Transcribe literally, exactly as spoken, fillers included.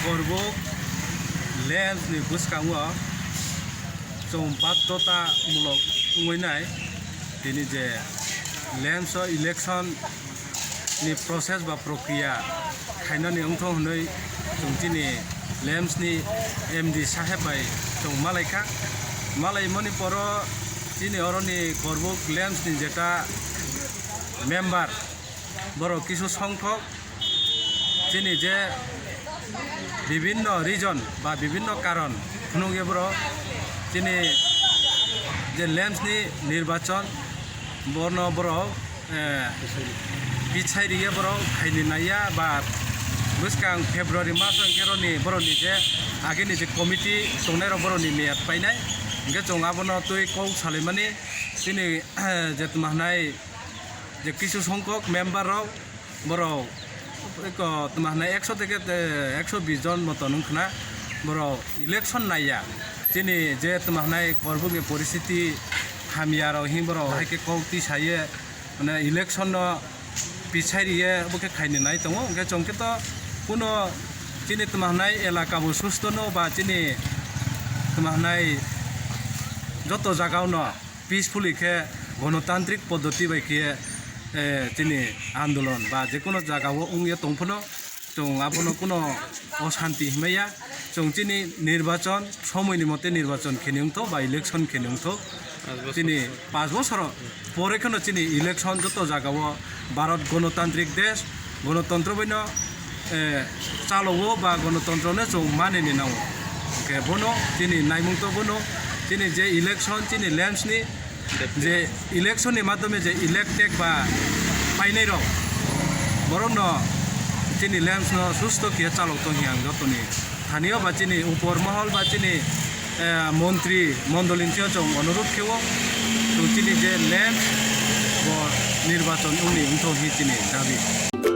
Korbuk LAMPS ni bwskango chwng baddotamulok wngwi nai, tini je LAMPS o election ni process ba prokriya khainani wngthok hwnwi chwng chini LAMPS ni M D saheb bai chwng malaikha. Malaimani poro chini oroni Korbuk LAMPS ni jeta member, borok kisu songthok chini je bibinno reason ba bibinno karon phunukya borok chini je LAMPS ni nirbachon, borno borok, eh, bichai riya borok khaini naiya ba bwskang February mas o hwnkhe roni borokni je agini je committee tongnairok borokni meyad painai, hwnkhe chwng abono twi kok salaimani chini je tma hwnai je kisu songkok member rok, borok eko tma hwnai ekso theke, eh, ekso bis jon moto wngkhna borok election naiya. Chini je tma hwnai Korbukni poristiti hamya rok hwnwi borok hai khe kok twi saye, mane election no pichai riye bo khe khaini nai tongo. Hwnkhe chwng khe to kuno chini tma hwnai elaka bo susto no ba chini tma hwnai joto jaga o no peacefully khe gonotantrik poddoti bai khe, eh, chini andolon ba je kono jaga o wngya tong phano chwng abono kuno oshanti himaya. Chwng chini nirbachon, somoi ni mote nirbachon kheni wngtho ba election kheni wngtho. Chini panch bosor pore kheno chini election joto jaga o Bharat gonotantrik desh, gonotontro baino, eh, chalowo ba gonotontro no chwng manini nango. Hwnkhe bono chini naimung to bono chini je election chini LAMPS ni je election ni madhyome je elected ba painai rok, borok no chini LAMPS no susto khe chalok tong hi ang jotoni thani o ba chini upor mohol ba chini, eh, montri mondoli ni thing o chwng onurudh khe o, chwng chini je LAMPS bo nirbachon wngni wngthok hi chini dabi.